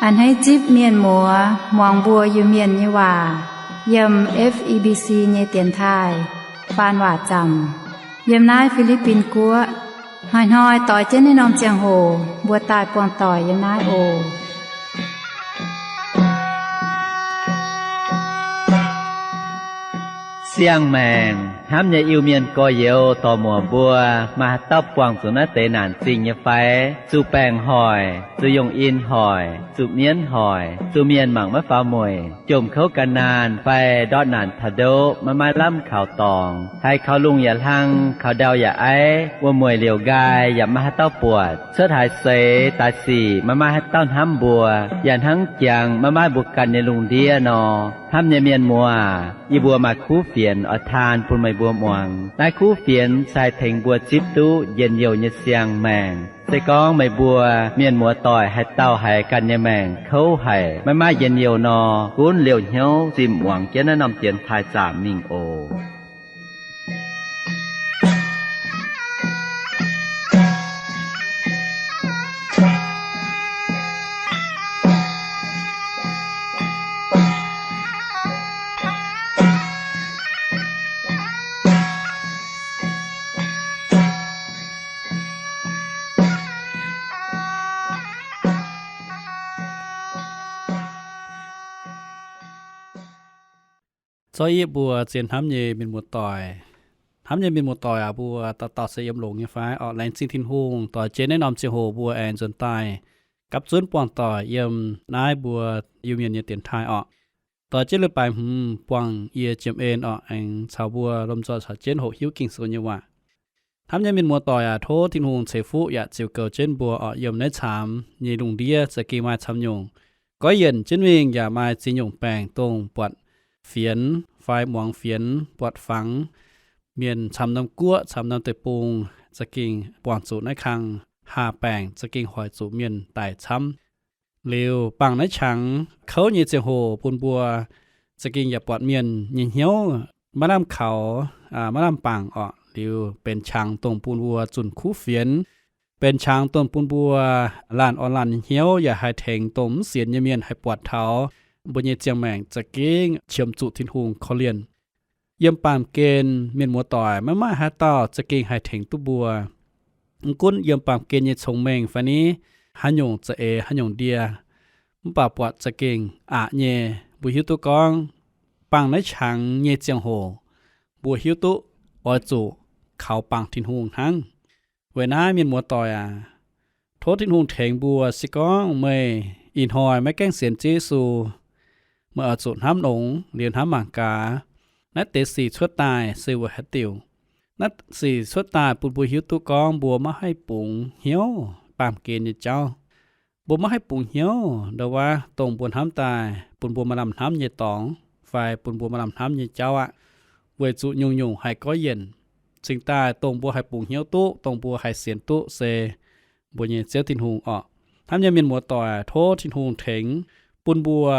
A'hneiv zipv mienh muoz muangx mbuo Iu-Mienh nyei waac yiem F E B C nyei dienx taaih faan waac zaamc yiem naaiv Fi^li^bin Guoqv. Hnoi-hnoi doix jienv naaiv norm ziangh hoc mbuo daaih buangh doic yiem naaiv oc. Siang-maengc hnamv nyei Iu-Mienh gorx-youz dorc-muoc mbuo, maaih haaix dauh buangh zuqc naaiv deix naanc zingh nyei fai? Zuqc baengc hoic, zuqc yongh in hoic, zuqc mienv hoic, zuqc mienh mangc maiv faaux mueic, jomc kouv gan naanh fai ndortv naanc taux ndoqv maiv maaih lamh kaux dorngx, haiz kaux lungh yaac hlang, kaux ndau yaac aiv, wuom-mueic liouc nqaai yaac maiv maaih haaix dauh buatc, cuotv haaix seix daaih sic maiv maaih haaix dauh hnamv mbuo, yaac hnangv jangx maiv maaih mbuo ganh nyei lungh ndiev nor. Hnamv nyei mienh muoz, yie mbuo maaih kuv fienx oix taan bun meih mbuo muangx. Naaiv kuv fienx se haih tengx mbuo zipv duqv njien-youh nyei siang-maengc. Se gorngv meih mbuo mienh muoz-doic haaix dauh haiz ganh nyei maengc kouv haic, maiv maaih njien-youh nor, gunv liouh hnyouv zinh muangx jienv naaiv norm dienx taaih zaamc mingh oc. Zorqv yie mbuo zien hnamv nyei mienh muoz-doic. Hnamv nyei mienh muoz-doic aac, mbuo dauh dauh se yiem longx nyei fai? Orqc, laengz zingh Tin-Hungh doix jienv naaiv norm ziangh hoc mbuo aengx nzuonx daaih gapv zunv buangh doic yiem naaiv mbuo Iu-Mienh nyei dienx taaih orqc. Doix jienv leiz-baaix hmz buangh yie jiem en orqc, aengx caux mbuo lomh nzoih caux jienv hoqc hiuv Ging-Sou nyei waac. Hnamv nyei mienh muoz-doic aac, tov Tin-Hungh ceix fuqv yaac ziux goux jienv mbuo orqc. Yiem naaiv caamx nyei lungh ndiev za'gengh maaih camv nyungc goiv yienc jienv mingh, yaac maaih ziex nyungc baengc dongh buatc fienx fai muangx fienx, buatc fangx. Mienh camv norm guoqv, camv norm deic-bung za'gengh buangh zuqc naaiv kang haah baengc, za'gengh hoic zuqc mienh daic camv. Liuz bangh naaiv qangx kouv nyei ziangh hoc bun mbuo za'gengh yaac buatc mienh nyei hnyouv maiv lamh kaux, maiv lamh bangc orqc. Liuz benx qangx dongh bun mbuo zunh kuv fienx, benx qangx dongh bun mbuo laanh orn laanh nyei hnyouv yaac haih tengx dongh mv sienx nyei mienh haih buatc taux mbuo nyei ziangh maengc za'gengh qiemx zuqc Tin-Hungh korv-lienh. Yiem baamh gen mienh muoz-doic maiv maaih haaix dauh za'gengh haih tengx duqv mbuo. Mv gunv yiem baamh gen nyei congx-mengh fai ni, haaix nyungc za'eix haaix nyungc ndie, mv baac buatc za'gengh aqc nyei. Mbuo hiuv duqv gorngv bangh naaiv qangx nyei ziangh hoc mbuo hiuv duqv oix zuqc kaux bangc Tin-Hungh hnangv. Weic naaiv mienh muoz-doic aac, tov Tin-Hungh tengx mbuo. Se gorngv meih ih hnoi maiv gaengh sienx Ziouv Yesu, meih oix zuqc hnamv longx liuz hnamv mangc gaax, naaiv deix sic cuotv daaih se weic haaix diuc. Naaiv sic cuotv daaih bun mbuo hiuv duqv gorngv mbuo maiv haih bungx hnyouv baamh gen nyei jauv. Mbuo maiv haih bungx hnyouv ndau wuov dongh mbuo hnamv daaih bun mbuo maaih lamh hnamv nyei dorngx fai bun mbuo maaih lamh hnamv nyei jauv aqv. Weic zuqc nyungc-nyungc haih goiv yienc. Cingx daaih dongh mbuo haih bungx hnyouv duqv, dongh mbuo haih sienx duqv se mbuo nyei Ziouv Tin-Hungh orqc. Hnamv nyei mienh muoz-doic, tov Tin-Hungh tengx bun mbuo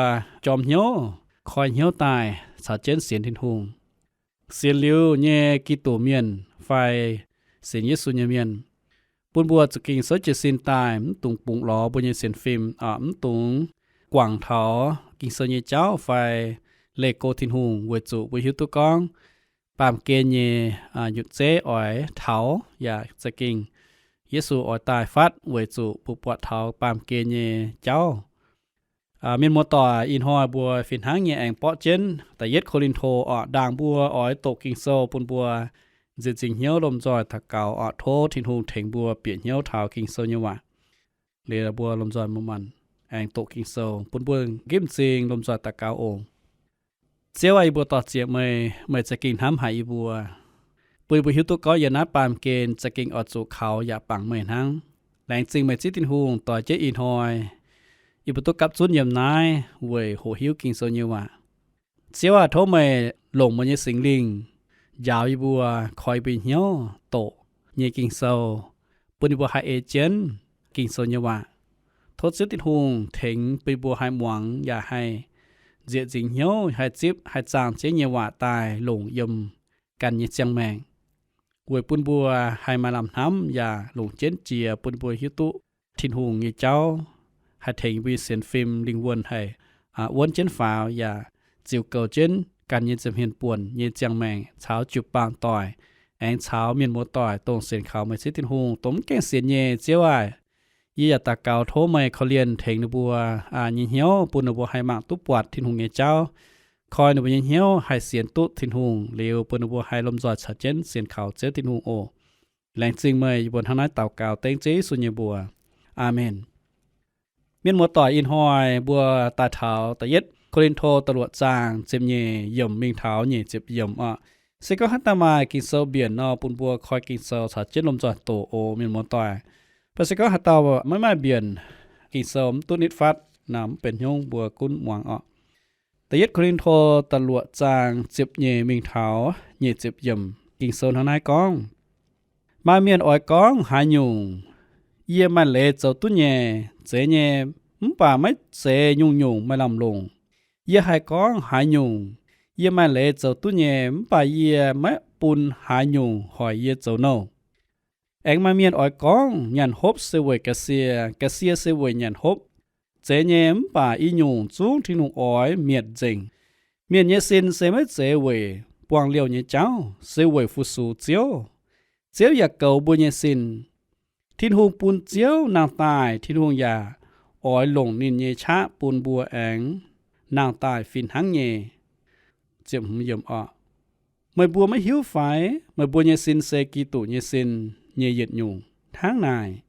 jorm hnyouv, koi hnyouv daaih caux jienv sienx Tin-Hungh. Sienx liuz nyei Giduc mienh fai sienx Yesu nyei mienh, bun mbuo zuqc ging souv jiez sin daaih mv dungx bungx lorz mbuo nyei sienx fim, mv dungx guangc taux Ging-Sou nyei jauv fai leih go Tin-Hungh, weic zuqc mbuo hiuv duqv gorngv baamh gen nyei nyutc zeiv oix taux yaac za'gengh Yesu oix daaih fatv weic zuqc bun buatc taux baamh gen nyei jauv. Mienh muoz-doic, ih hnoi mbuo fih hnangv nyei aengx borqv jienv da'yietv Ko^lin^to orqc. Ndaangc mbuo oix doqc Ging-Sou bun mbuo nzieqc nzingc hnyouv lomh nzoih daux gaux orqc, tov Tin-Hungh tengx mbuo bieqc hnyouv taux Ging-Sou nyei waac. Liuz mbuo lomh nzoih mangc mangc, aengx doqc Ging-Sou bun mbuo nqimv m'zing lomh nzoih daux gaux oc. Ziouv aac, yie mbuo dor-ziec meih, meih za'gengh hnamv haic yie mbuo, bun yie mbuo hiuv duqv gorngv yiem naaiv baamh gen za'gengh oix zuqc kaux yaac bangc meih hnangv. Laengz zingh meih Ziouv Tin-Hungh doix jienv ih hnoi yie mbuo duqv gapv zunv yiem naaiv weic hoqc hiuv Ging-Sou nyei waac. Ziouv aac, tov meih longc meih nyei Singx Lingh njaaux yie mbuo, koi yie mbuo hnyouv doqc nyei Ging-Sou, bun yie mbuo haih ei jienv Ging-Sou nyei waac. Tov Ziouv Tin-Hungh tengx bun yie mbuo haih muangx yaac haih nzieqc nzingc hnyouv, haih zipv haih zaangh Ziouv nyei waac daaih longc yiem ganh nyei ziangh maengc, weic bun mbuo haih maaih lamh hnamv yaac longc jienv jiex bun mbuo hiuv duqv Tin-Hungh nyei jauv. haih tengx mbuo nyei sienx fim lingh wuonh haih wuonv jienv faaux, yaac ziux goux jienv ganh nyei ziepc hmien buonc nyei ziangh maengc caux jiu-baang doic, aengx caux mienh muoz-doic, dongh sienx kaux meih Ziouv Tin-Hungh, dongh mv gaengh sienx nyei. Ziouv aac, yie yaac daux gaux tov meih korv-lienh tengx ninh mbuo nyei hnyouv, bun ninh mbuo haih mangc duqv buatc Tin-Hungh nyei jauv, koi ninh mbuo nyei hnyouv haih sienx duqv Tin-Hungh liuz, bun ninh mbuo haih lomh nzoih caux jienv sienx kaux Ziouv Tin-Hungh oc. Laengz zingh meih. Yie mbuo hnangv naaiv daux gaux dengv Ziouv Yesu nyei mbuox. Aamen. Mienh muoz-doic, ih hnoi mbuo daaih taux da'yietv Ko^lin^to da'luoqc zaang ziepc nyeic yiemc mingh taux nyeic ziepc yiemc oc. Se gorngv haaix dauh maaih Ging-Sou mbienc nor, bun mbuo koi Ging-Sou caux jienv lomh nzoih doqc oc, mienh muoz-doic. Mv baac se gorngv haaix dauh maiv maaih mbienc, Ging-Sou mv duqv nitv fatv nor, mv benx hnyouv, mbuo gunv muangx oc. Da'yietv Ko^lin^to da'luoqc zaang ziepc nyeic mingh taux nyeic ziepc yiemc, Ging-Sou hnangv naaiv gorngv, Maaih mienh oix gorngv haaix nyungc, Yie maaih leiz zoux duqv nyei, zeiz nyei, mv baac maiv zeiz nyungc-nyungc maaih lamh longc. Yie haih gorngv haaix nyungc, Yie maaih leiz zoux duqv nyei, mv baac yie maiv bun haaix nyungc hoic yie zoux nouh. Aengx maaih mienh oix gorngv, Nyanc hopv se weic ga'sie, ga'sie se weic nyanc hopv. Zeiz nyei, mv baac i nyungc zungv Tin-Hungh oix mietc nzengc. Mienh nyei sin se maiv zeiz weic buangh liouh nyei jauv, se weic fu-sux Ziouv. Ziouv yaac goux mbuo nyei sin. Tin-Hungh bun Ziouv nangh daaih, Tin-Hungh yaac oix longc ninh nyei qaqv bun mbuo aengx nangh daaih fih hnangv nyei. Meih mbuo maiv hiuv fai? Meih mbuo nyei sin se Giduc nyei sin nyei yietc nyungc. Hnangv naaic,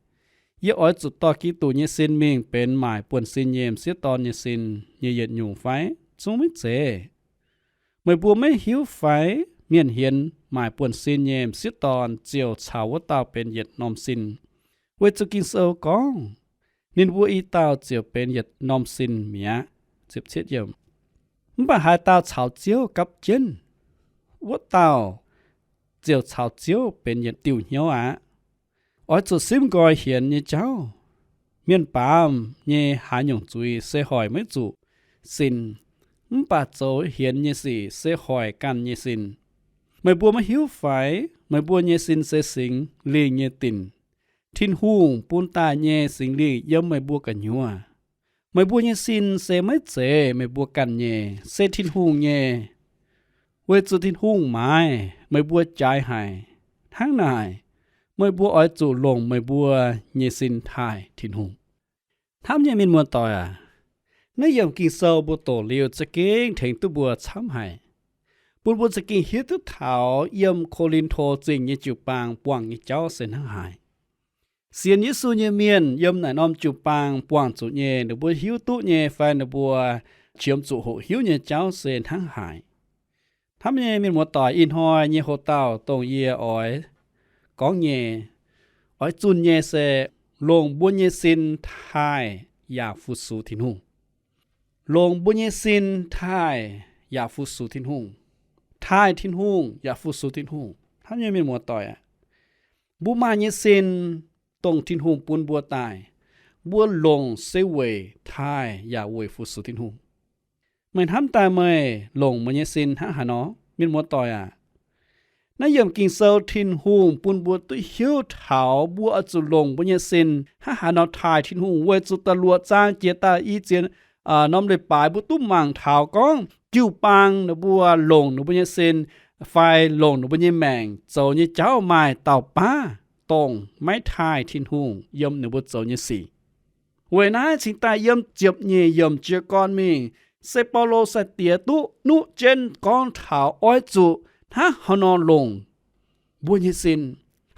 yie oix zuqc dorh Giduc nyei sin mingh benx maaic buonv-sin nyei m'sieqv dorn nyei sin nyei yietc nyungc fai? Zungv maiv zeiz. Meih mbuo maiv hiuv fai? Mienh hienx maaic buonv-sin nyei m'sieqv dorn ziouc caux wuov dauh benx yietc norm sin, weic zuqc Ging-Sou gorngv, Ninh mbuo i dauh ziouc benx yietc norm sin mi'aqv. Mv baac haaix dauh caux Ziouv gapv jienv, wuov dauh ziouc caux Ziouv benx yietc diuh hnyouv aqv. Oix zuqc simv nqoi hienx nyei jauv. Mienh baamz nyei haaix nyungc zuiz se hoic maiv zuqc sin, mv baac zoux hienx nyei sic se hoic ganh nyei sin. Meih mbuo maiv hiuv fai? Meih mbuo nyei sin se Singx Lingh nyei dinc. Tin-Hungh bun daaih nyei Singx Lingh yiem meih mbuo gu'nyuoz. Meih mbuo nyei sin se maiv zeiz meih mbuo ganh nyei, se Tin-Hungh nyei. Weic zuqc Tin-Hungh maaiz meih mbuo jaaix haic. Hnangv naaic, meih mbuo oix zuqc longc meih mbuo nyei sin taaih Tin-Hungh. Hnamv nyei mienh muoz-doic aac, naaiv yiemc Ging-Sou mbuo doqc liuz za'gengh tengx duqv mbuo camv haic, bun mbuo za'gengh hiuv duqv taux yiem Ko^lin^to Zingh nyei jiu-baang buangh nyei jauv se hnangv haaix. Sienx Yesu nyei mienh yiem naaic norm jiu-baang buangh zuqc nyei, ninh mbuo hiuv duqv nyei fai ninh mbuo qiemx zuqc hoqc hiuv nyei jauv se hnangv haaix. Hnamv nyei mienh muoz-doic, ih hnoi nyei hoc-dauh dongh yie oix gorngv nyei, oix zunh nyei se longc mbuo nyei sin taaih yaac fu-sux Tin-Hungh. Longc mbuo nyei sin taaih yaac fu-sux Tin-Hungh. Taaih Tin-Hungh yaac fu-sux Tin-Hungh. Hnamv nyei mienh muoz-doic aac, mbuo maaih nyei sin, dongh Tin-Hungh bun mbuo daaih, mbuo longc se weic taaih yaac weic fu-sux Tin-Hungh. Meih hnamv daaih meih longc meih nyei sin hnangv haaix nor, mienh muoz-doic aac? Naaiv yiemc Ging-Sou Tin-Hungh bun mbuo duqv hiuv taux mbuo oix zuqc longc mbuo nyei sin hnangv haaix nor taaih Tin-Hungh, weic zuqc da'luoqc zaang jiex daaih i ziex norm leiz-baaix mbuo duqv mangc taux gorngv jiu-baang ninh mbuo longc ninh mbuo nyei sin fai longc ninh mbuo nyei maengc zoux nyei jauv maaih dauh baav dongh maiv taaih Tin-Hungh yiem ninh mbuo zoux nyei sic. Weic naaiv cingx daaih yiem ziepc nyeic yiemc jiez gorn mingh, se Baulo sai-diex duqv nuqv jienv gorngv taux oix zuqc hnangv haaix nor longc mbuo nyei sin,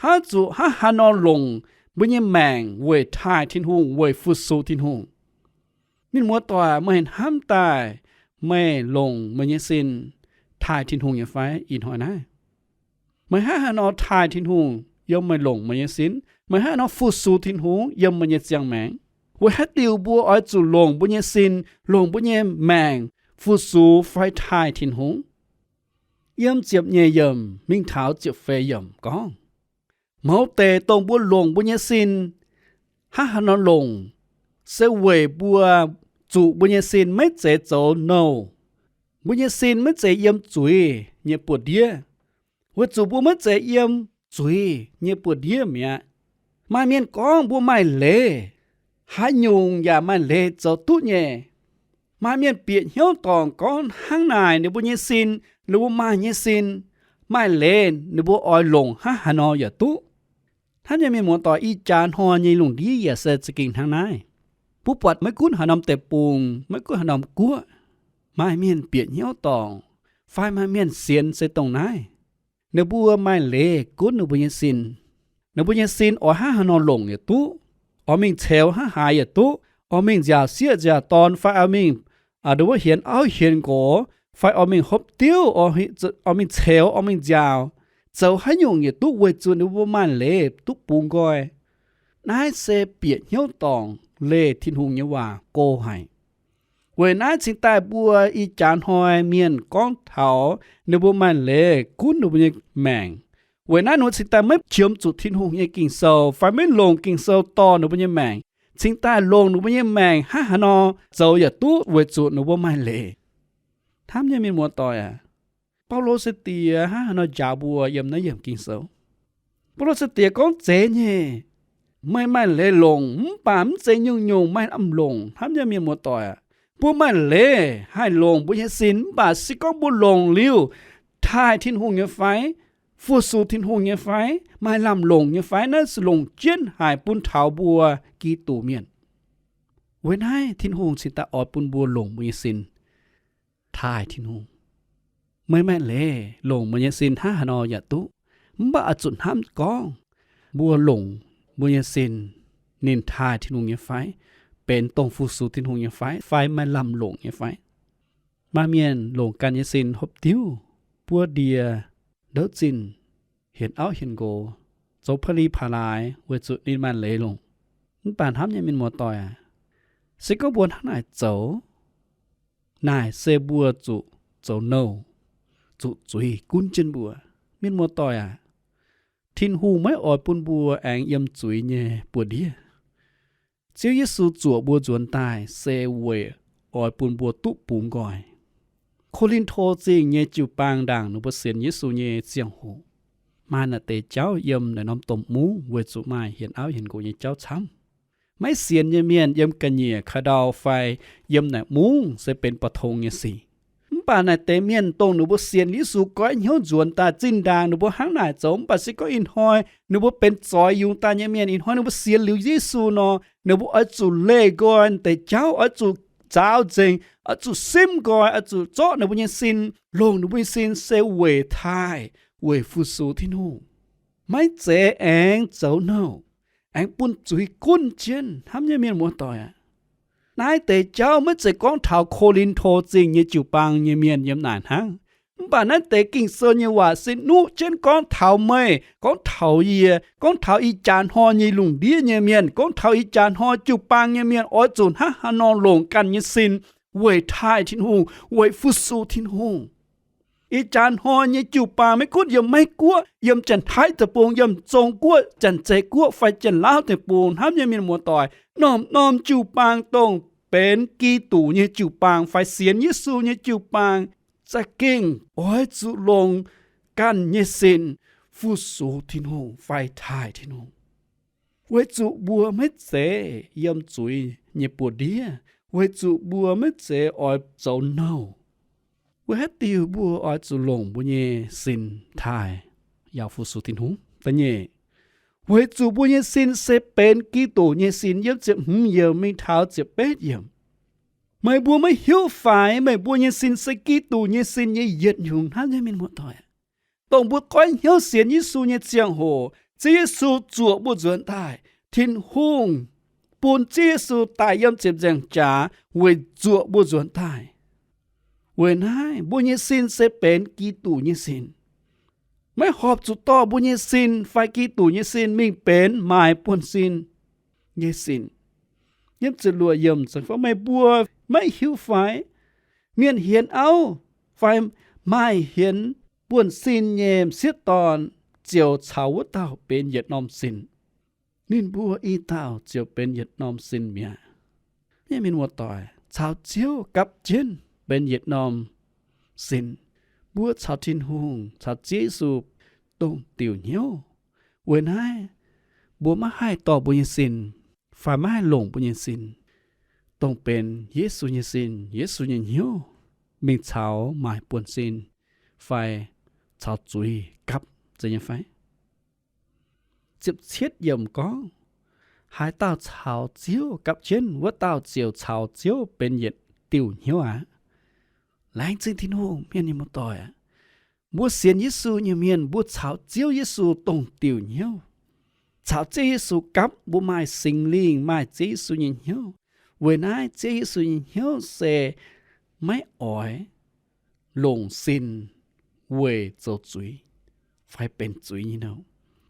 hnangv zuqc hnangv haaix nor longc mbuo nyei maengc weic taaih Tin-Hungh, weic fu-sux Tin-Hungh. Mienh muoz-doic, meih hnamv daaih meih longc meih nyei sin taaih Tin-Hungh nyei fai? Ih hnoi naaiv meih hnangv haaix nor taaih Tin-Hungh yiem meih longc meih nyei sin? Meih hnangv haaix nor fu-sux Tin-Hungh yiem meih nyei ziangh maengc? Weic haaix diuc mbuo oix zuqc longc mbuo nyei sin, longc mbuo nyei maengc fu-sux fai taaih Tin-Hungh? Yiem ziepc nyeic yiemc mingh taux ziepc feix yiemc gorngv, mouz deix dongh mbuo longc mbuo nyei sin hnangv haaix nor longc, se weic mbuo zuqc mbuo nyei sin maiv zeiz zoux nouh. Mbuo nyei sin maiv zeiz yiem zuiz nyei buoz-ndiev, weic zuqc mbuo maiv zeiz yiem zuiz nyei buoz-ndiev mi'aqv. Maaih mienh gorngv mbuo maaih leiz, haaix nyungc yaac maaih leiz zoux duqv nyei. Maaih mienh bieqc hnyouv dorngc gorngv hnangv naaic, ninh mbuo nyei sin, ninh mbuo maaih nyei sin, maaih leiz ninh mbuo oix longc hnangv haaix nor yaac duqv. Hnamv nyei mienh muoz-doic, ih jaax hnoi nyei lungh ndiev yaac se za'gengh hnangv naaiv. Mbuo buatc maiv gunv haaix norm deic-bung, maiv gunv haaix norm guoqv, maaih mienh bieqc hnyouv dorngc fai maaih mienh sienx se dongh naaiv. Ninh mbuo maaih leiz gunv ninh mbuo nyei sin. Ninh mbuo nyei sin oix hnangv haaix nor longc yaac duqv, oix mingh ceux hnangv haaix yaac duqv, oix mingh nziaauc sieqv nziaauc dorn fai oix mingh, aa, nduov hienx auv hienx nqox fai oix mingh hopv diuv, oix mingh ceux, oix mingh nziaauc, zoux haaix nyungc yaac duqv weic zuqc ninh mbuo maaih leiz duqv bungx nqoi. Naaiv se bieqc hnyouv dorngc leih Tin-Hungh nyei waac go haic. Weic naaiv cingx daaih mbuo ih jaax hnoi mienh gorngv taux ninh mbuo maaih leiz gunv ninh mbuo nyei maengc. Weic naaiv ninh mbuo cingx daaih maiv qiemx zuqc Tin-Hungh nyei Ging-Sou fai maiv longc Ging-Sou dorh ninh mbuo nyei maengc, cingx daaih longc ninh mbuo nyei maengc hnangv haaix nor zoux yaac duqv weic zuqc ninh mbuo maaih leiz. Hnamv nyei mienh muoz-doic aac, Baulo se diex hnangv haaix nor njaaux mbuo yiem naaiv yiemc Ging-Sou? Baulo se diex gorngv zeiz nyei, meih maaih leiz longc mv baac mv zeiz nyungc-nyungc maaih lamh longc. Hnamv nyei mienh muoz-doic aac, mbuo maaih leiz haih longc mbuo nyei sin mv baac se gorngv mbuo longc liuz taaih Tin-Hungh nyei fai, fu-sux Tin-Hungh nyei fai, maaih lamh longc nyei fai, naaiv se longc jienv haic bun taux mbuo Giduc mienh. Weic naaiv Tin-Hungh cingx daaih oix bun mbuo longc mbuo nyei sin taaih Tin-Hungh. Meih maaih leiz longc meih nyei sin hnangv haaix nor yaac duqv, mv baac oix zuqc hnamv gorngv mbuo longc mbuo nyei sin ninh taaih Tin-Hungh nyei fai, benx dongh fu-sux Tin-Hungh nyei fai, fai maaih lamh longc nyei fai. Maaih mienh longc ganh nyei sin hopv diuv, buov ndie, ndouv zinh, hienx auv hienx nqox, zoux pa'li pa'laaix weic zuqc ninh maaih leiz longc. Mv baac hnamv nyei mienh muoz-doic aac, se gorngv mbuo hnangv naaic zoux, naaic se mbuo zuqc zoux nouh, zuqc zuiz gunv jienv mbuo. Mienh muoz-doic aac, Tin-Hungh maiv oix bun mbuo aengx yiem zuiz nyei buoz-ndiev. Ziouv Yesu zuoqc mbuo nzuonx daaih se weic oix bun mbuo duqv bungx nqoi. Ko^lin^to Zingh nyei jiu-baang ndaangc ninh mbuo sienx Yesu nyei ziangh hoc, maaih naaic deix jauv yiem naaic norm domh mungv weic zuqc maaih hienx auv hienx nqox nyei jauv camv. Maiv sienx nyei mienh yiem ga'nyiec ka'ndau fai yiem naaic mungv se benx ba'tongx nyei sic. Mv baac naaic deix mienh dongh ninh mbuo sienx Yesu goiv hnyouv nzuonx daaih zinh ndaangc ninh mbuo hnangv naaic zoux, mv baac se gorngv ih hnoi ninh mbuo benx zoix yungz daaih nyei mienh, ih hnoi ninh mbuo sienx liuz Yesu nor, ninh mbuo oix zuqc leih nqoi deix jauv, oix zuqc zaaux nzengc, oix zuqc simv nqoi, oix zuqc zorqv ninh mbuo nyei sin, longc ninh mbuo nyei sin se weic taaih, weic fu-sux Tin-Hungh. Maiv zeiz aengx zoux nouh, aengx bun zuiz gunv jienv. Hnamv nyei mienh muoz-doic aac, naaiv deix jauv maiv zeiz gorngv taux Ko^lin^to Zingh nyei jiu-baang nyei mienh yiem naaic hnangv. Mv baac naaiv deix Ging-Sou nyei waac se nuqv jienv gorngv taux meih, gorngv taux yie, gorngv taux ih jaax hnoi nyei lungh ndiev nyei mienh, gorngv taux ih jaax hnoi jiu-baang nyei mienh oix zuqc hnangv haaix nor longc ganh nyei sin weic taaih Tin-Hungh, weic fu-sux Tin-Hungh. Ih jaax hnoi nyei jiu-baang maiv gunv yiem Meiv Guoqv, yiem Janx-Taiv deic-bung, yiem Zong-Guoqv, Janx-Zeiz Guoqv fai Janx-Lauv deic-bung, hnamv nyei mienh muoz-doic, norm-norm jiu-baang dongh benx Giduc nyei jiu-baang fai sienx Yesu nyei jiu-baang za'gengh oix zuqc longc ganh nyei sin fu-sux Tin-Hungh fai taaih Tin-Hungh, weic zuqc mbuo maiv zeiz yiem zuiz nyei buoz-ndiev, weic zuqc mbuo maiv zeiz oix zoux nouh. Weic haaix diuc mbuo oix zuqc longc mbuo nyei sin taaih yaac fu-sux Tin-Hungh? Da'nyeic, weic zuqc mbuo nyei sin se benx Giduc nyei sin, yiem ziepc hmz yiemc mingh taux ziepc betv yiemc. Meih mbuo maiv hiuv faix meih mbuo nyei sin se Giduc nyei sin nyei yietc nyungc hnangv nyei, mienh muoz-doic? Dongh mbuo goiv hnyouv sienx Yesu nyei ziangh hoc, Ziouv Yesu zuoqc mbuo nzuonx daaih. Tin-Hungh bun Ziouv Yesu daaih yiem ziepc nzaangc jaax weic zuoqc mbuo nzuonx daaih. Weic naaiv mbuo nyei sin se benx Giduc nyei sin. Maiv horpc zuqc dorh mbuo nyei sin fai Giduc nyei sin mingh benx maaiz buonv-sin nyei sin. Yiem ziepc luoqc yiemc, meih mbuo maiv hiuv fai, mienh hienx auv fai maaih hienx buonv-sin nyei m'sieqv dorn ziouc caux wuov dauh benx yietc norm sin. Ninh mbuo i dauh ziouc benx yietc norm sin mi'aqv. Mienh muoz-doic, caux Ziouv gapv jienv benx yietc norm sin. Mbuo caux Tin-Hungh, caux Ziouv Yesu dongh diuc hnyouv. Weic naaiv mbuo maiv haih dorh mbuo nyei sin fai maiv haih longc mbuo nyei sin, dongh benx Yesu nyei sin, Yesu nyei hnyouv, mingh caux maaic buonv-sin fai caux zuiz gapv, zeiz nyei fai? Ziepc cietv yiemc gorngv, haaix dauh caux Ziouv gapv jienv, wuov dauh ziouc caux Ziouv benx yietc diuh hnyouv aqv. Laengz zingh Tin-Hungh, mienh muoz-doic aac. Mbuo sienx Yesu nyei mienh, mbuo caux Ziouv Yesu dongh diuh hnyouv. Caux Ziouv Yesu gapv, mbuo maaih Singx Lingh, maaih Ziouv Yesu nyei hnyouv. Weic naaiv Ziouv Yesu nyei hnyouv se maiv oix longc sin weic zoux zuiz fai benx zuiz nyei nouh.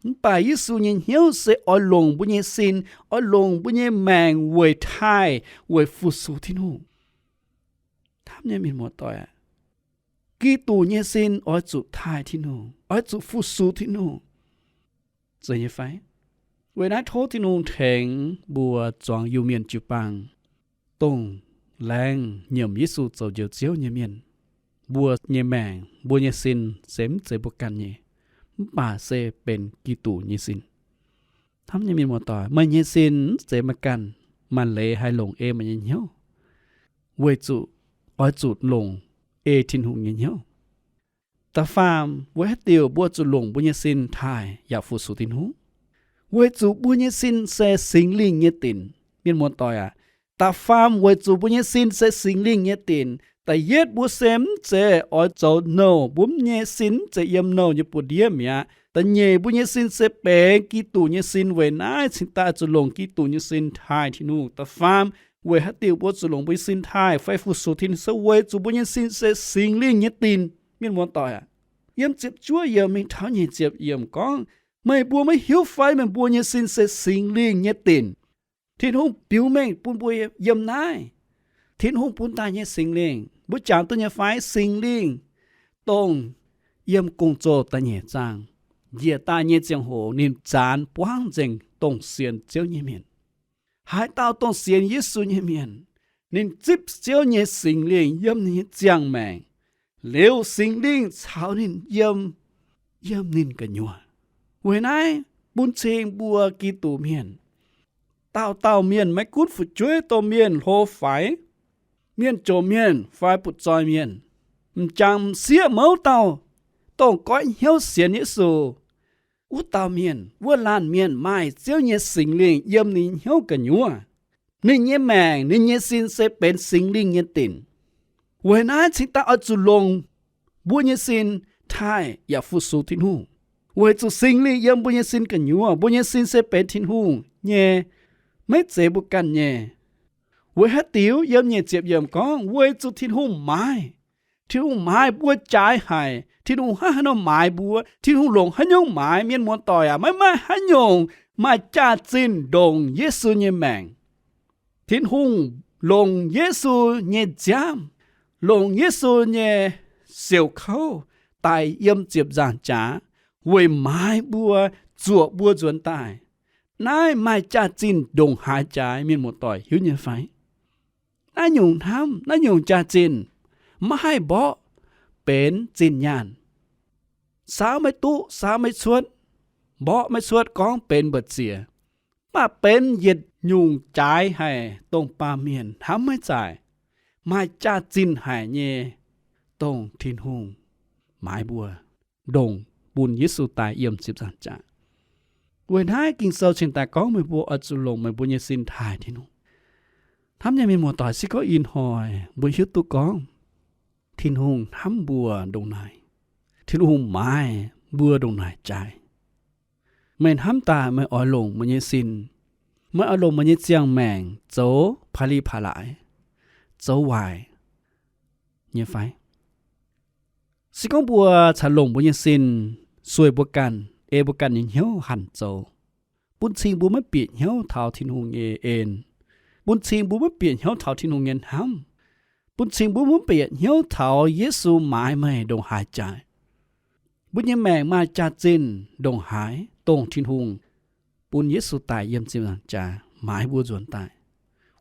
Mv baac Yesu nyei hnyouv se oix longc mbuo nyei sin, oix longc mbuo nyei maengc weic taaih, weic fu-sux Tin-Hungh. Hnamv nyei mienh muoz-doic aac, Giduc nyei sin oix zuqc taaih Tin-Hungh, oix zuqc fu-sux Tin-Hungh, zeiz nyei fai? Weic naaiv tov Tin-Hungh tengx mbuo zuangx Iu-Mienh jiu-baang, dongh laengz nyiemc Yesu zoux Njoux Ziouv nyei mienh. Mbuo nyei maengc, mbuo nyei sin se mv zeiz mbuo ganh nyei, mv baac se benx Giduc nyei sin. Hnamv nyei mienh muoz-doic, meih nyei sin mv zeiz meih ganh. Maaih leiz haih longc ei meih nyei hnyouv, weic zuqc oix zuqc longc ei Tin-Hungh nyei hnyouv. Da'faam, weic haaix diuc mbuo zuqc longc mbuo nyei sin taaih yaac fu-sux Tin-Hungh? Weic zuqc mbuo nyei sin se Singx Lingh nyei dinc, mienh muoz-doic aac. Da'faam weic zuqc mbuo nyei sin se Singx Lingh nyei dinc. Da'yietv, mbuo se mv zeiz oix zoux nouh, mbuo nyei sin mv zeiz yiem nouh nyei buoz-ndiev mi'aqv. Da'nyeic, mbuo nyei sin se benx Giduc nyei sin. Weic naaiv cingx daaih zuqc longc Giduc nyei sin taaih Tin-Hungh. Da'faam, weic haaix diuc mbuo zuqc longc mbuo nyei sin taaih fai fu-sux Tin-Hungh? Se weic zuqc mbuo nyei sin se Singx Lingh nyei dinc, mienh muoz-doic aac. Yiem ziepc juov yiemc mingh taux nyic ziepc yiemc gorngv, meih mbuo maiv hiuv fai meih mbuo nyei sin se Singx Lingh nyei dinc? Tin-Hungh biux mengh bun mbuo yiem naaiv. Tin-Hungh bun daaih nyei Singx Lingh, mbuo jangx duqv nyei fai? Singx Lingh dongh yiem Gong-Zoh da'nyeic zaang njiec daaih nyei ziangh hoc, ninh zaanx buangv nzengc dongh sienx Ziouv nyei mienh. Haaix dauh dongh sienx Yesu nyei mienh, ninh zipv Ziouv nyei Singx Lingh yiem ninh nyei ziangh maengc, liuz Singx Lingh caux ninh yiem, yiem ninh gu'nyuoz. Weic naaiv bun cing mbuo Giduc mienh, dauh dauh mienh, maiv gunv fu'jueiv, domh mienh, hlo faix, mienh jomc mienh fai butv-zoih mienh, m'jangc m'sieqv, mouz dauh, dongh goiv hnyouv sienx Yesu, wuov dauh mienh, wuov laanh mienh maaih Ziouv nyei Singx Lingh yiem ninh hnyouv gu'nyuoz. Ninh nyei maengc, ninh nyei sin se benx Singx Lingh nyei dinc. Weic naaiv cingx daaih oix zuqc longc mbuo nyei sin taaih yaac fu-sux Tin-Hungh, weic zuqc Singx Lingh yiem mbuo nyei sin gu'nyuoz. Mbuo nyei sin se benx Tin-Hungh nyei, maiv zeiz mbuo ganh nyei. Weic haaix diuc? Yiem nyic ziepc yiemc gorngv, weic zuqc Tin-Hungh maaiz, Tin-Hungh maaiz mbuo jaaix haic. Tin-Hungh hnangv haaix nor maaiz mbuo? Tin-Hungh longc haaix nyungc maaiz? Mienh muoz-doic aac, maiv maaih haaix nyungc maaih jaax-zinh ndongc Yesu nyei maengc. Tin-Hungh longc Yesu nyei nziaamv, longc Yesu nyei siouc kouv daaih yiem ziepc nzaangc jaax weic maaiz mbuo, zuoqc mbuo nzuonx daaih. Naaiv maaih jaax-zinh ndongc haaix jaaix, mienh muoz-doic hiuv nyei fai? Naaiv nyungc hnamv, naaiv nyungc jaax-zinh maiv haih mborqv benx zinh nyaanh. Saauv maiv duqv, saauv maiv cuotv, mborqv maiv cuotv, gorngv benx mbu'ziex, mv baac benx yietc nyungc jaaix haic, dongh baamh mienh hnamv maiv zaaic, maaih jaax-zinh haic nyei, dongh Tin-Hungh maaiz mbuo, ndongc bun Yesu daaih yiem ziepc nzaangc jaax. Weic naaiv Ging-Sou cingx daaih gorngv meih mbuo oix zuqc longc meih mbuo nyei sin taaih Tin-Hungh. Hnamv nyei mienh muoz-doic, se gorngv ih hnoi mbuo hiuv duqv gorngv Tin-Hungh hnamv mbuo ndongc naaic, Tin-Hungh maaiz mbuo ndongc naaic jaaix, meih hnamv daaih meih oix longc meih nyei sin, meih oix longc meih nyei ziangh maengc zoux paaix li paaix laaix, zoux waaic nyei fai? Se gorngv mbuo caux longc mbuo nyei sin sueih mbuo ganh, ei mbuo ganh nyei hnyouv hanc zoux, bun cing mbuo maiv bieqc hnyouv taux Tin-Hungh nyei en, bun cing mbuo maiv bieqc hnyouv taux Tin-Hungh nyei hnamv, bun cing mbuo maiv bieqc hnyouv taux Yesu maaiz meih ndongc haaix jaaix. Mbuo nyei maengc maaih jaax-zinh ndongc haaix, dongh Tin-Hungh bun Yesu daic yiem ziepc nzaangc jaax maaiz mbuo nzuonx daaih,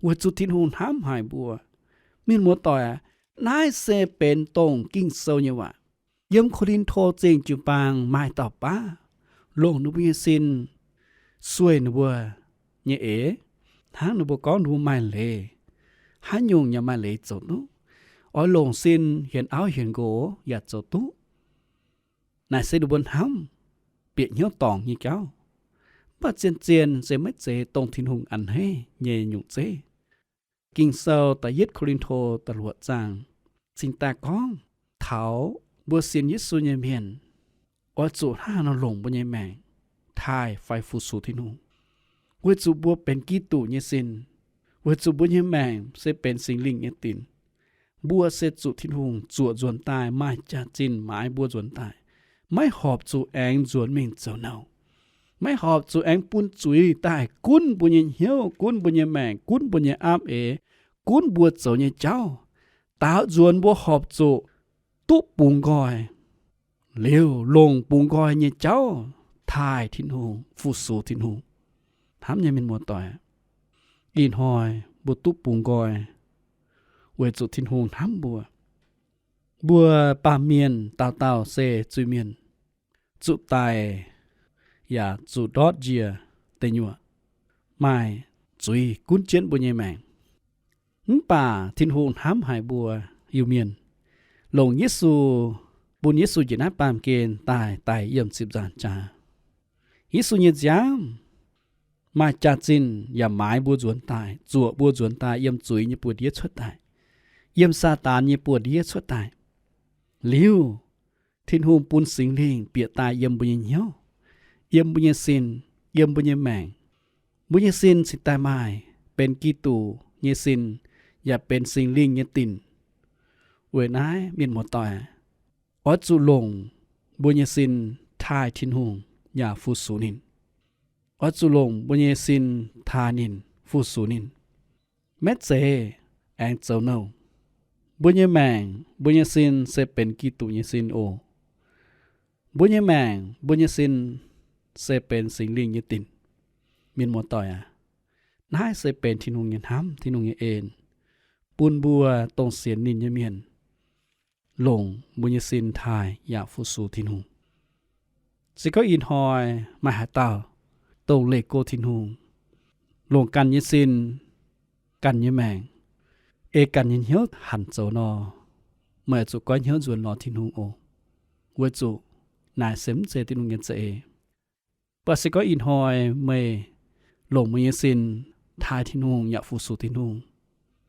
weic zuqc Tin-Hungh hnamv haic mbuo. Mienh muoz-doic aac, naaiv se benx dongh Ging-Sou nyei waac. Yiem Ko^lin^to Zingh jiu-baang maaih dauh baav longc ninh mbuo nyei sin sueih ninh mbuo nyei eix, Hnangv ninh mbuo gorngv ninh mbuo maaih leiz, haaix nyungc yaac maaih leiz zoux duqv. Oix longc sin hienx auv hienx nqox yaac zoux duqv. Naaic se ninh mbuo hnamv, bieqc hnyouv dorngc nyei jauv. Mv baac zien-zien se maiv zeiz dongh Tin-Hungh a'hneiv nyei nyungc zeiv. Ging-Sou da'yietv Ko^lin^to da'luoqc zaang cingx daaih gorngv taux mbuo sienx Yesu nyei mienh oix zuqc hnangv haaix nor longc mbuo nyei maengc taaih fai fu-sux Tin-Hungh, weic zuqc mbuo benx Giduc nyei sin, weic zuqc mbuo nyei maengc se benx Singx Lingh nyei dinc. Mbuo se zuqc Tin-Hungh zuoqc nzuonx daaih, maaih jaax-zinh maaiz mbuo nzuonx daaih. Maiv horpc zuqc aengx nzuonx mingh zoux nouh. Maiv horpc zuqc aengx bun zuiz daaih gunv mbuo nyei hnyouv, gunv mbuo nyei maengc, gunv mbuo nyei aapv eix, gunv mbuo zoux nyei jauv. Daaux nzuonx mbuo horpc zuqc duqv bungx nqoi, liuz longc bungx nqoi nyei jauv taaih Tin-Hungh, fu-sux Tin-Hungh. Hnamv nyei mienh muoz-doic, ih hnoi mbuo duqv bungx nqoi weic zuqc Tin-Hungh hnamv mbuo. Mbuo baamh mienh dauh dauh se zuiz-mienh, zuqc daic yaac zuqc ndortv njiec deic nyuoqc, maaih zuiz gunv jienv mbuo nyei maengc. Mv baac Tin-Hungh hnamv haic mbuo Iu-Mienh, longc Yesu, bun Yesu njiec naaiv baamh gen daaih, daic yiem ziepc nzaangc jaax. Yesu nyei nziaamv maaih jaax-zinh yaac maaiz mbuo nzuonx daaih, zuoqc mbuo nzuonx daaih yiem zuiz nyei buoz-ndiev cuotv daaih, yiem Saadaan nyei buoz-ndiev cuotv daaih. Liuz, Tin-Hungh bun Singx Lingh bieqc daaih yiem mbuo nyei hnyouv, yiem mbuo nyei sin, yiem mbuo nyei maengc. Mbuo nyei sin cingx daaih maaih benx Giduc nyei sin, yaac benx Singx Lingh nyei dinc. Weic naaiv mienh muoz-doic, oix zuqc longc mbuo nyei sin taaih Tin-Hungh yaac fu-sux ninh. Oix zuqc longc mbuo nyei sin taaih ninh, fu-sux ninh. Maiv zeiz aengx zoux nouh. Mbuo nyei maengc, mbuo nyei sin se benx Giduc nyei sin oc. Mbuo nyei maengc, mbuo nyei sin se benx Singx Lingh nyei dinc. Mienh muoz-doic aac, naaiv se benx Tin-Hungh nyei hnamv, Tin-Hungh nyei en, bun mbuo dongh sienx ninh nyei mienh longc mbuo nyei sin taaih yaac fu-sux Tin-Hungh. Se gorngv ih hnoi maaih haaix dauh dongh leih go Tin-Hungh, longc ganh nyei sin, ganh nyei maengc, ei ganh nyei hnyouv hanc zoux nor, meih oix zuqc goiv hnyouv nzuonx lorz Tin-Hungh oc. Weic zuqc naaic se mv zeiz Tin-Hungh nyei za'eix. Mv baac se gorngv ih hnoi meih longc meih nyei sin taaih Tin-Hungh yaac fu-sux Tin-Hungh,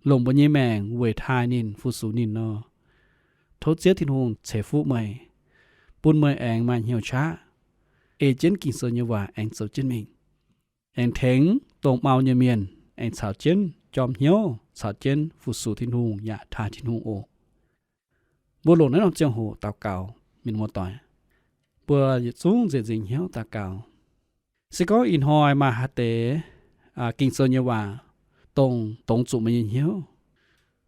longc mbuo nyei maengc weic taaih ninh, fu-sux ninh nor, tov Ziouv Tin-Hungh ceix fuqv meih, bun meih aengx maaih hnyouv qaqv ei jienv Ging-Sou nyei waac aengx zoux jienv mingh, aengx tengx dongh mau nyei mienh aengx caux jienv jorm hnyouv, caux jienv fu-sux Tin-Hungh yaac taaih Tin-Hungh oc. Mbuo longc naaiv norm ziangh hoc daux gaux, mienh muoz-doic. Mbuo yietc zungv nzengc nzengc hnyouv daux gaux. Se gorngv ih hnoi maaih haaix deix Ging-Sou nyei waac dongh dongz zuqc meih nyei hnyouv,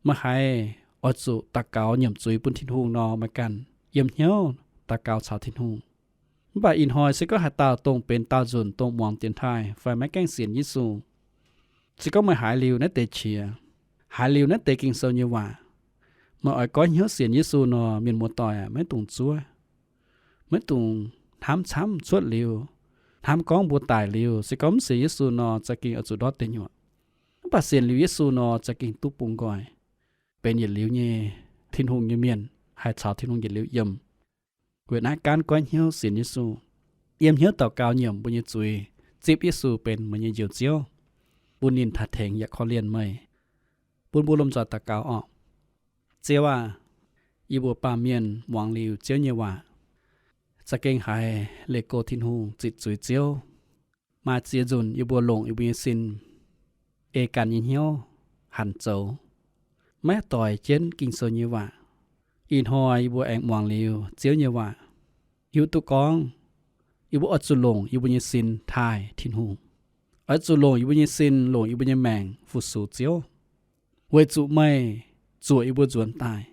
meih haiz oix zuqc daux gaux nyiemc zuiz bun Tin-Hungh nor, meih ganh yiem hnyouv daux gaux caux Tin-Hungh. Mv baac ih hnoi se gorngv haaix dauh dongh benx daauh nzunc dongh muangx dienx taaih fai maiv gaengh sienx Yesu, se gorngv meih haiz liuz naaiv deix qiex, haiz liuz naaiv deix Ging-Sou nyei waac, meih oix goiv hnyouv sienx Yesu nor, mienh muoz-doic aac, maiv dungx zuov. Maiv dungx hnamv camv cuotv liuz, hnamv gorngv mbuo daic liuz, se gorngv mv sienx Yesu nor, za'gengh oix zuqc ndortv deic nyuoqc. Mv baac sienx liuz Yesu nor, za'gengh duqv bungx nqoi, benx yietc liuz nyei Tin-Hungh nyei mienh, haih caux Tin-Hungh yietc liuz yiem. Weic naaiv gaanv goiv hnyouv sienx Yesu, yiem hnyouv daux gaux nyiemc mbuo nyei zuiz, zipv Yesu benx meih nyei Njoux Ziouv, bun ninh taaih tengx yaac korv-lienh meih. Bun mbuo lomh nzoih daux gaux orqc. Ziouv aah! Yie mbuo baamh mienh muangx liuz Ziouv nyei waac, za'gengh haiz leih go Tin-Hungh, zitc zuiz Ziouv. Maaih ziex nzunc yie mbuo longc yie mbuo nyei sin ei ganh nyei hnyouv hanc zoux, maiv doix jienv Ging-Sou nyei waac. Ih hnoi yie mbuo aengx muangx liuz Ziouv nyei waac, hiuv duqv gorngv yie mbuo oix zuqc longc yie mbuo nyei sin taaih Tin-Hungh, oix zuqc longc yie mbuo nyei sin, longc yie mbuo nyei maengc fu-sux Ziouv, weic zuqc meih zuoqc yie mbuo nzuonx daaih,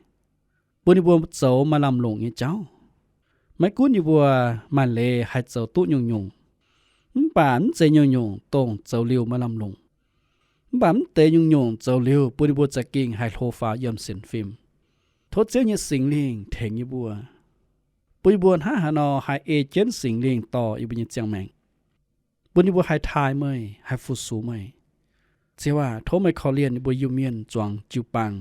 bun yie mbuo zoux maaih lamh longc nyei jauv. Maiv gunv yie mbuo maaih leiz haih zoux duqv nyungc-nyungc, mv baac mv zeiz nyungc-nyungc dongh zoux liuz maaih lamh longc. Mv baac mv deix nyungc-nyungc zoux liuz bun yie mbuo za'gengh haih hlo faaux yiem sienx fim. Tov Ziouv nyei Singx Lingh tengx yie mbuo, bun yie mbuo hnangv haaix nor haih ei jienv Singx Lingh dorh yie mbuo nyei ziangh maengc, bun yie mbuo haih taaih meih, haih fu-sux meih. Ziouv aac, tov meih korv-lienh yie mbuo Iu-Mienh zuangx jiu-baang.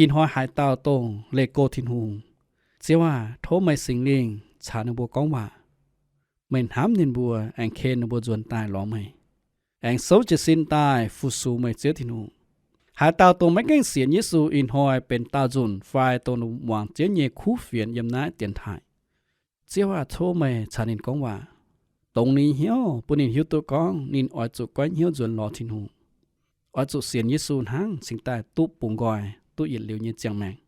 Ih hnoi haaix dauh dongh leih go Tin-Hungh, Ziouv aac, tov meih Singx Lingh caux ninh mbuo gorngv waac. Meih hnamv ninh mbuo, aengx ken ninh mbuo nzuonx daaih lorz meih, aengx souv jiez sin daaih fu-sux meih Ziouv Tin-Hungh. Haaix dauh dongh maiv gaengh sienx Yesu, ih hnoi benx daauh nzunc fai dongh muangx Ziouv nyei kuv fienx yiem naaiv dienx taaih, Ziouv aac, tov meih caux ninh gorngv waac, dongz ninh hnyouv, bun ninh hiuv duqv gorngv ninh oix zuqc goiv hnyouv nzuonx lorz Tin-Hungh, oix zuqc sienx Yesu hnangv cingx daaih duqv bungx nqoi, duqv yietc liuz nyei ziangh maengc.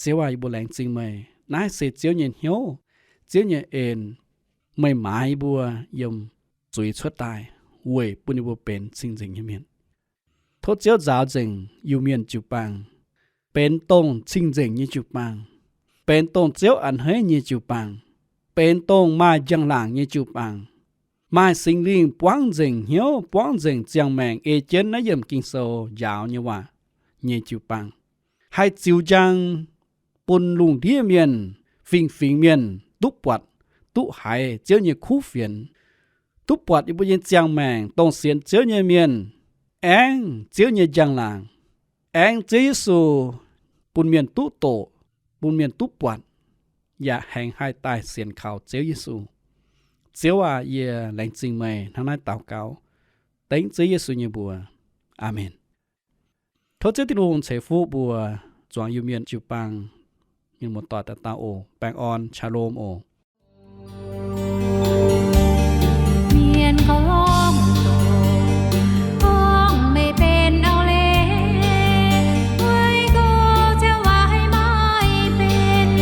Ziouv aac, yie mbuo laengz zingh meih. Naaiv se Ziouv nyei hnyouv, Ziouv nyei en, meih maaiz yie mbuo yiem zuiz cuotv daaih weic bun yie mbuo benx cing-nzengc nyei mienh. Tov Ziouv nzaaux nzengc Iu-Mienh jiu-baang, benx dongh cing-nzengc nyei jiu-baang, benx dongh Ziouv a'hneiv nyei jiu-baang, benx dongh maaih njang-laangc nyei jiu-baang, maaih Singx Lingh buangv nzengc hnyouv, buangv nzengc ziangh maengc ei jienv naaiv yiemc Ging-Sou njaaux nyei waac nyei jiu-baang, haih ziux njang bun lungh ndiev mienh, fingx-fingx mienh duqv buatc, duqv haiz Ziouv nyei kuv fienx, duqv buatc yie mbuo nyei ziangh maengc dongh sienx Ziouv nyei mienh aengv Ziouv nyei njang-laangc, aengv Ziouv Yesu bun mienh duqv doqc, bun mienh duqv buatc, yaac haengx haih daaih sienx kaux Ziouv Yesu. Ziouv aac, yie laengz zingh meih hnangv naaiv daux gaux, dengv Ziouv Yesu nyei mbuox. Aamen. Tov Ziouv Tin-Hungh ceix fuqv mbuo zuangx Iu-Mienh jiu-baang, mienh muoz-doic dauh dauh oc. Baengh orn, shalom oc. Mienh gorngv, gorngv meih benx auv-leiz, weic gorx Ziouv waac haiz maiv benx,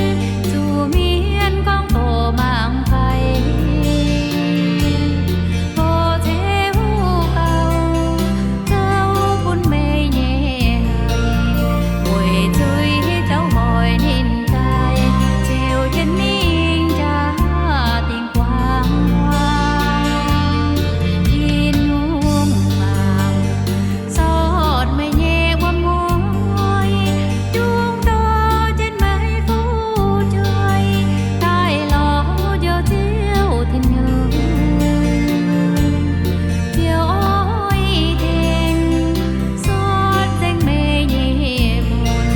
zuqc mienh gorngv doqc mangc fai. Gorx Ziouv gauh zouv bun meih nyei haic, weic zuiz zouv hoic ninh daaih, ziouc jienv mingh jaax dingc guaax. Tin-Hungh mangc sortv meih nyei wuom-mueiz, dungx dorh jienv meih fu'jueiv daaih lorz Njoux Ziouv Tin-Hungh. Ziouv oix tengx sortv nzengc meih nyei mun,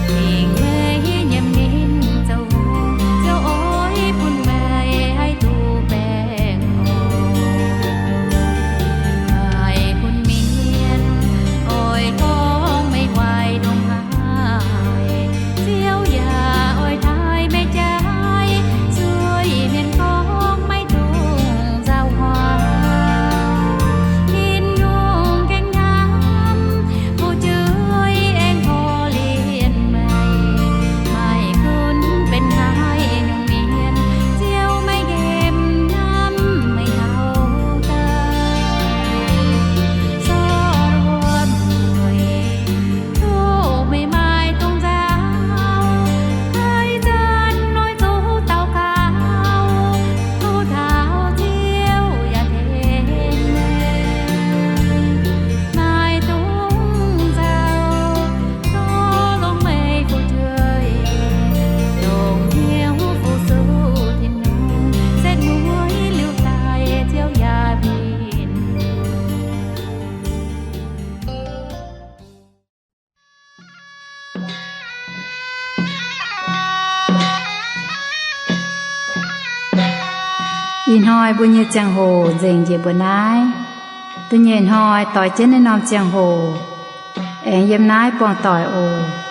tengx meih nyiemc ninh zoux hungh. Ziouv oix bun meih haih duqv baengh orn. Maaih gunv mienh oix gorngv meih waaic ndongc haaix, Ziouv yaac oix taaih meih jaaix. Zuiz-mienh gorngv maiv dungx nzauh hmuangx, Tin-Hungh gengh hnamv fu'jueiv aengx korv-lienh meih. Maaih gunv benx haaix nyungc mienh, Ziouv maiv nqemh hnamv meih taux daaih. Sortv wuom-mueiz, duqv meih maaih dongh nzauh, haaix zanc oix zuqc daux gaux, duqv taux Ziouv yaac tengx meih. Maaih dongh nzauh, tov longc meih fu'jueiv, longc hnyouv fu-sux Tin-Hungh, setv mueiz liuz daaih Ziouv yaac bun. Ih hnoi mbuo nyei ziangh hoc nzengc njiec mbuo naaiv. Da'nyeic hnoi doix jienv naaiv norm ziangh hoc aengx yiem naaiv buangh doic oc.